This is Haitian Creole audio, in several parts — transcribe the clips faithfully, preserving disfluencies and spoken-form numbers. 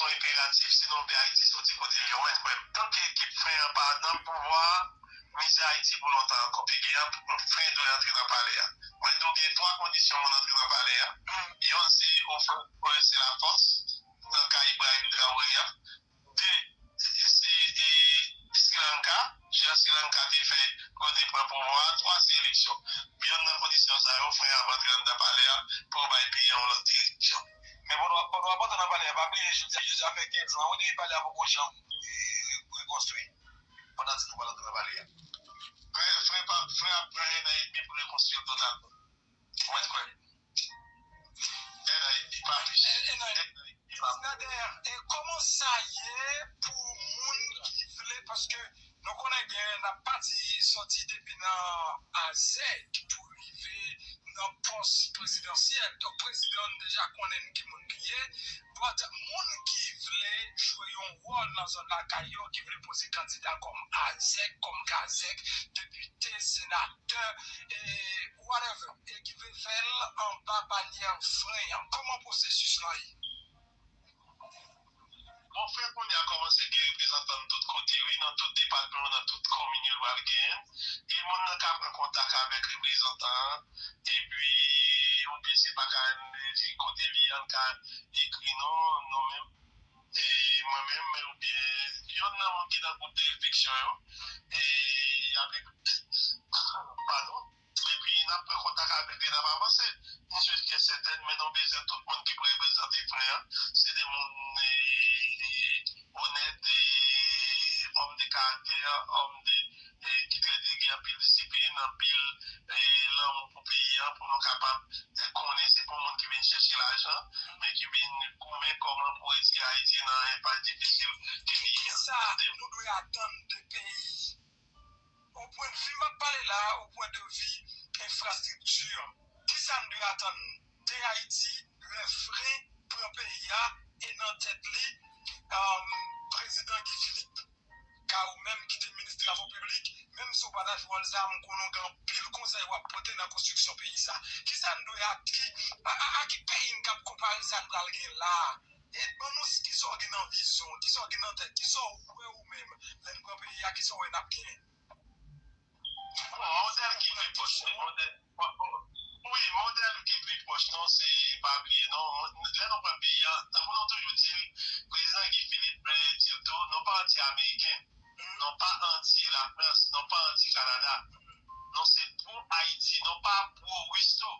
yon enperatif, sinon w vle Ayiti soti kote l ye. Ou mèt kwè m. Tanke ekip Fren an pa nan pouvwa a, mizè Ayiti pou lontan ankò. Pigi a, Fren dwe antre nan palè a. Mwen di w gen twa kondisyon moun antre nan palè a. Youn se ofè, se lafòs nan ka Ibrahim Traoré a. De, se e, Sri Lanka, jan Sri Lanka te fè pou yo te pran pouvwa a. Twa, se eleksyon. Youn nan kondisyon sa yo, Fren ap antre anndan palè a pou yo bay peyi a yon lòt direksyon. Men pandan w ap antre nan palè a, pa bliye, jodi a, jodi a fè kenz an, wi, depi palè a poko janm e, re- rekonstwi. Pandan di nou pral antre nan palè a. Frè, frè, pa, frè ap pran en an edmi pou rekonstwi l totalman. Ou mèt kwè. En an edmi, pa plis. En an edmi, pa plis. Nader, e kòman sa ye pou moun ki vle, paske nou konnen gen, n ap pati soti depi nan Azèk pou rive nan pòs prezidansyèl. Donk, prezidan an deja konnen ki moun li ye. But, moun ki vle jwe yon wòl nan zòn lakay yo, ki vle poze kandida kòm Azèk, kòm Kazèk, depite, senatè, e whatever, e ki vle fè l anba banyè Fren an, kòman pwosesis lan ye? Bon, Fren kounye a kòmanse gen reprezantan nan tout kote, wi, nan tout depatman yo, nan tout komin yo, l pral genyen. E moun nan ka pran kontak avèk reprezantan an, epi, oubyen si l pa ka, si kote li ye a, l ka ekri nou, nou menm. E mwen menm, oubyen youn nan moun ki nan gwoup de refleksyon yo, e avèk, padon, epi n ap pran kontak avèk li, n ap avanse. Mwen swete ke sètèn, men nou bezwen tout moun ki pou reprezante Fren an. Se de moun e, e, onèt, e, òm de karaktè, òm de, e, ki trete, gen anpil disiplin, anpil e, lanmou pou peyi an, pou nou kapab e, konnen se pa yon moun ki vin chèche lajan, men ki vin goumen kòman pou retire Ayiti nan enpas difisil ke li ye a. Kisa nou dwe atann de peyi? Au point de vue m ap pale la, au point de vue enfrastrikti, kisa n dwe atann de Ayiti lè Fren pran peyi a e nan tèt li, um, prezidan Guy Philippe? Ka ou menm ki te minis travo piblik, menm si w pa ta jwe wòl sa a, m konnen w gen anpil konsèy w ap pote nan konstriksyon peyi sa a. Kisa n dwe a ki, a, a, a ki peyi n k ap konpare sa n pral gen la a? E ban nou s- kisa w gen nan vizyon w, kisa w gen nan tèt, kisa w wè ou menm lè n pran peyi a, kisa w wè n ap genyen? Bon, modèl ki pi pwòch, se modèl, wi, modèl ki pi pwòch nou, se pa bliye non, lè nou pran peyi a, tankou nou toujou di l, prezidan Guy Philippe di l tou, nou pa anti-ameriken, nou pa anti-Lafrans, nou pa anti-Kanada. Nou se pwo Ayiti, nou pa pwo Ris tou.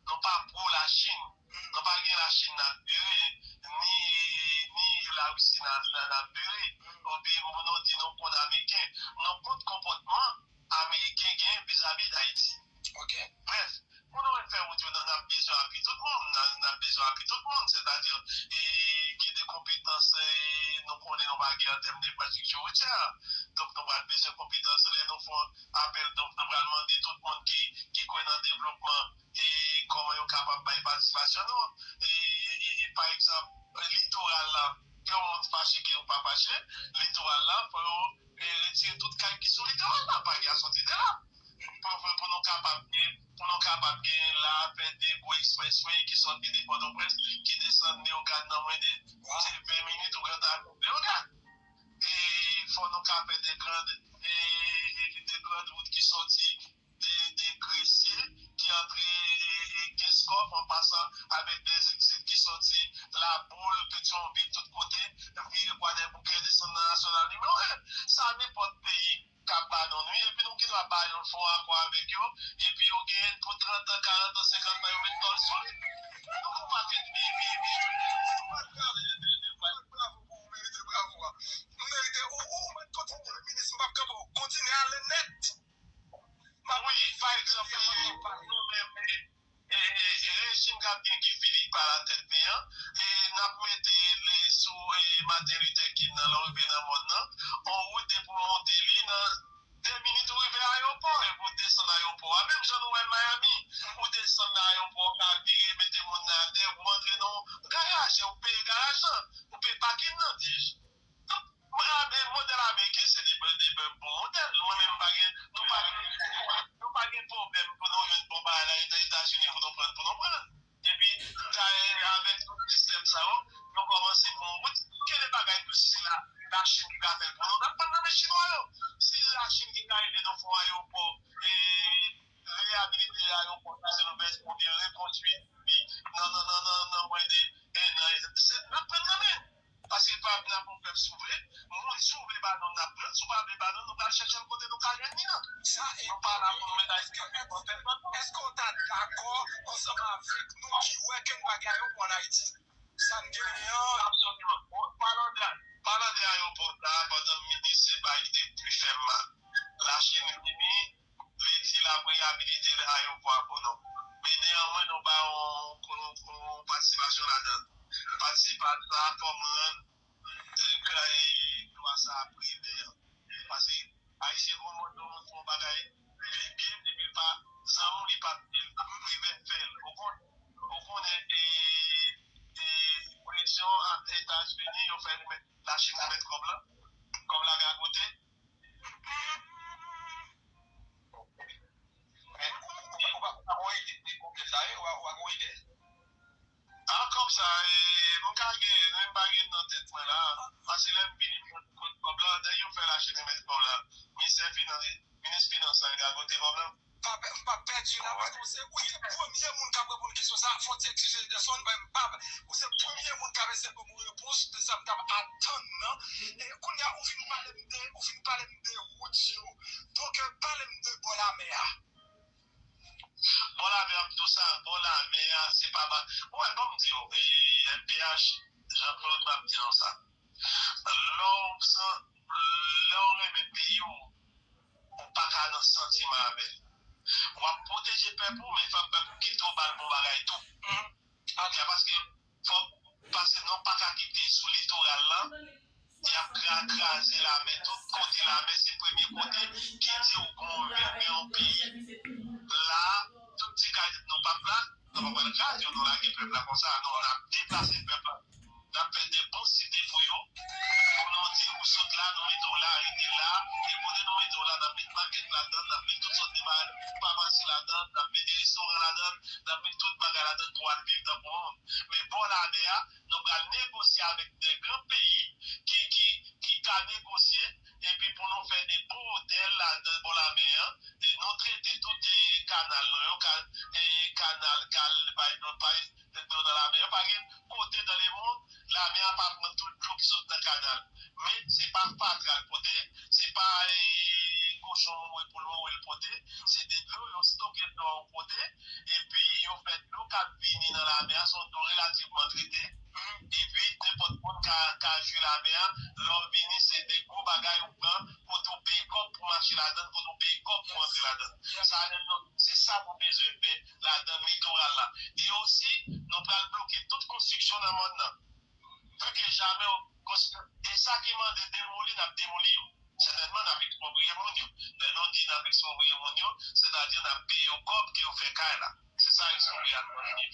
Nou pa pwo Lachin. Nou pa gen Lachin n admire, ni, ni Larisi n a- n a- n admire. Oubyen pou nou di nou kont Ameriken. Nou kont konpòtman Ameriken gen vizavi d Ayiti. Brèf, pou nou fè wout yo, n ap bezwen apui tout moun. N ap bezwen apui tout moun. Sètadi, e, gen de konpetans, e, nou konnen nou pa gen an tèm de enfrastrikti woutyè. Donk, nou pral bezwen konpetans lè nou fè apèl. Donk, nou pral mande tout moun ki, ki kwè nan devlopman e kòman yo kapab bay patisipasyon nou. E, e, e, pa egzanp, litoral la, ke yon moun fache, ke yo pa fache, litoral la, fò yo e, retire tout kay ki sou litoral la, pa gen asòti de la. Pou, pou, pou nou kapab gen, pou nou kapab gen la, fè de gwo expressway ki sòti de Pòtoprens, ki desann Leyogàn nan mwen de, se ven minit ou gentan Leyogàn. E fò nou ka fè de grand, e, e, de grand wout ki sòti de, de Gresye ki antre Kenskòf an pasan avèk de egzit ki sòti Laboul, Petyonvil, tout kote, vire Kwadèboukè, desann nan Nasyonal nimewo en. Sa nenpòt peyi k ap ba nou, wi. Epi nou gen dwa ba yo, fè yon akò avèk yo, epi yo genyen pou trant an, karant an, senkant an, yo met kò l sou li. Nou gon pakèt peyi, peyi, peyi. Bravo pou ou, merite bravo a. Ou merite, ou, ou, ou mèt kontinye, minis, m p ap kanpe w. Kontinye ale nèt. Wi, pa egzanp, nou menm, e, e, e, rejim k ap gen Guy Philippe alatèt li an, e, n ap mete li sou, e, Martin Luther King nan, lè w rive nan mòn nan, on wout depi w monte li, nan de minit ou rive ayewopò, epi w desann ayewopò a. Menm jan nou wè Miami, ou desann nan ayewopò, w ka vire, mete moun nan atè, ou antre nan yon garaj, e ou peye garaj lan, ou peye pakin nan, dis. Donk, mwen, ame- modèl ameriken se de, de, de bon modèl. Mwen menm, m pa gen, nou pa gen, nou pa gen pwoblèm pou nou jwenn bon bagay la, e nan Etazini pou nou pran, pou nou pran. Epi, dayè, avèk tout sistèm sa yo, nou kòmanse pran wout. Gen nou ki wè ke n pa gen ayewopò ann Ayiti. Sa n genyen an. Absoliman. Palan de, palan de ayewopò sa, pandan minis se bagay ki te pi fè m mal. Lachin vini, li di l ap reyabilite ayewopò a pou nou. Men neyanmwen, nou ba yon, yon, yon patisipasyon ladan l. Patisipasyon sa a fò m rann, eh, glwa sa a privè an. Paske Ayisyen gen yon mòd de moun fè yon bagay byen, byen, depi l pa zanmi w, li p ap di l, li prefere fè l. Ou kon-, ou konnen, e, e, presyon a Etazini, yo fè remèt, Lachin remèt kòb la, kòb la gagote. Men, ou pa, ou pa gon ide de kote sa ye, ou pa, ou pa gon ide. A, kòb sa, e, m ka gen, men m pa gen nan tèt mwen la. Paske lè m vini, m jwenn kòb la, nèg yo fè Lachin remèt kòb la. Minis finans, minis finans la gagote kòb la. Pa pè-, m pa pèdi la, paske ou se, ou se premye moun k ap reponn kesyon sa a, fò w ti eskize Ederson, men m pa, ou se premye moun k ap eseye ban m yon repons de sa m t ap atann nan. E kounye a, ou fin pale m de, ou fin pale m de wout yo. Donk, euh, pale m de bò lamè a. Bò lamè, m ap di w sa, bò lamè a, se pa ba-, ou wè, ban m di w, e, M P H, Jean Claude, m ap di nou sa. Lè w san-, lè w renmen peyi w, ou pa ka nan santiman avè l. W ap pwoteje pèp ou, men fòk pèp ou kite w ba l bon bagay tou. Paske fòk, paske nou pa ka kite sou litoral la, y ap kra-, kraze lamè, tout kote lamè, se premye kote ki di w gon yon vil, gen yon peyi. La, tout ti kay nou p ap la, nou pa pral kraze yo, nou lage pèp la konsa, non, n ap deplase pèp la. N ap fè de bon site pou yo. Pou nou di, ou sot la, nou mete w la, rete la. E kote nou mete w la, n ap met makèt ladan, n ap met tout sòt de bagay, famasi ladan, n ap mete restoran ladan, n ap met tout bagay ladan pou w al viv tankou moun. Men bò lamè a, nou pral negosye avèk de gran peyi ki, ki, ki ka negosye, epi pou nou fè de bon otèl ladan bò lamè an, e nou trete tout, e, kanal nou yo, ka-, e, kanal, kal, bay dlo, bay dlo nan lamè an. Pa gen kote nan lemonn, lamè a pa pran tout dlo ki sot nan kanal. Men se pa fatra l pote, se pa, e, kochon mouri, poul mouri l pote, se de dlo yo stoke dlo yo pote, epi yo fè dlo k ap vini nan lamè a, se yon dlo relativman trete, epi nenpòt moun ka, ka jwi lamè a, lè w vini, se de gwo bagay ou pran, kote w peye kòb pou mache ladan, kote w peye kòb pou antre ladan. Sa, se sa nou bezwen fè ladan litoral la. E osi, nou pral bloke tout konstriksyon nan mòn nan. Plis ke jamè, konstri-, e sa ki mande demoli, n ap demoli yo. Sètènman, n ap ekspropriye moun yo. Lè nou di n ap ekspropriye moun yo, sètadi n ap peye yo kòb ke yo fè kay la. Se sa ekspropriyasyon an ye.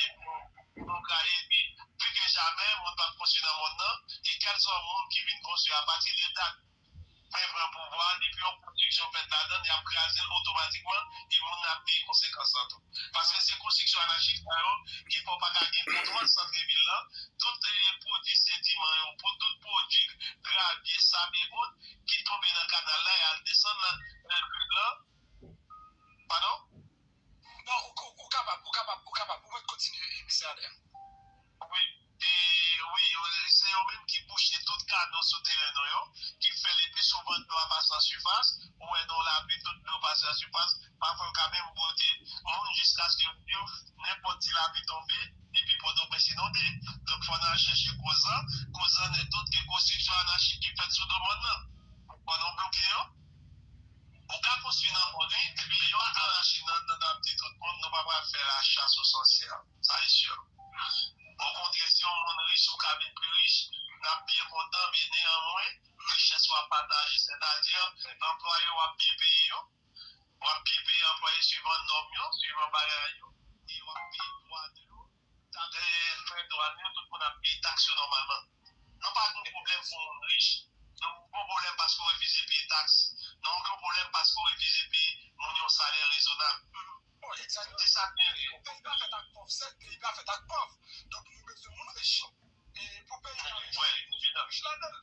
E pou, pou nou ka, epi, plis ke jamè, moun p ap konstwi nan mòn nan, e kèlswa moun ki vin konstwi apati de dat mwen pran pouvwa, depi yon konstriksyon fèt ladan l, y ap kraze l otomatikman, e moun nan ap peye konsekans lan tou. Paske se konstriksyon anachik sa yo ki fè w pa ka gen kontwòl santrevil lan, tout, eh, pwodui sediman yo, pou tout pwodui gravye, sab e ot ki tonbe nan kanal la e al desann nan, nan vil lan. Padon? Non, ou, ou, ou kapab, ou kapab, ou kapab, ou mèt kontinye, eh, mesye Adair. Wi, e, wi, yo, se yo menm ki bouche tout kano souteren nou yo, ki fè le pli souvan dlo a pase an sifas, ou wè nan lapli tout dlo pase an sifas, pafwa yo ka menm bwote moun jiskaske yo di w nenpòt ti lapli tonbe, epi Pòtoprens inonde. Donk fò n al chèche koz lan, koz lan nèt tout ke konstriksyon anachik ki fèt sou do mòn nan. Fò nou bloke yo. Ou ka konstwi nan mòn, wi, epi yo anachik nan, nan, nan di tout moun, nou pa pral fè la chasse aux sorcières. Sa e si. Okontrè, si yon moun rich, ou ka vin pi rich, n ap byen kontan, men neyanmwen, richès w ap pataje, sètadi, anplwaye w ap byen peye yo, w ap byen peye anplwaye swivan nòm yo, swivan bagay yo, e w ap peye dwàn yo, ta-, eh, frè dwàn yo, tout moun ap peye taks yo nòmalman. Nou pa gen pwoblèm pou moun rich. Nou gon pwoblèm paske w refize peye taks. Nou gon pwoblèm paske w refize peye moun yon salè rezonab. Se sa k gen. Peyi pa fèt ak pòv, sèt, peyi pa fèt ak pòv. Donk nou bezwen moun rich. E pou peyi a rich, fò gen moun rich ladan l.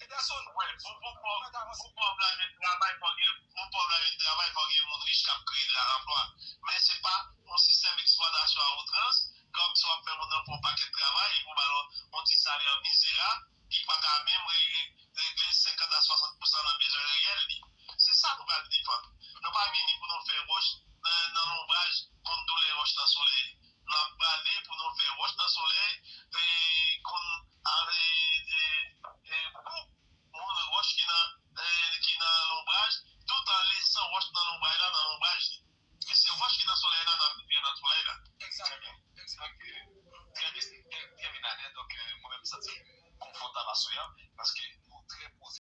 Ederson, pou, pou pòv, pou pòv la jwenn travay, fò gen, pou pòv la jwenn travay, fò gen moun rich k ap kreye anplwa.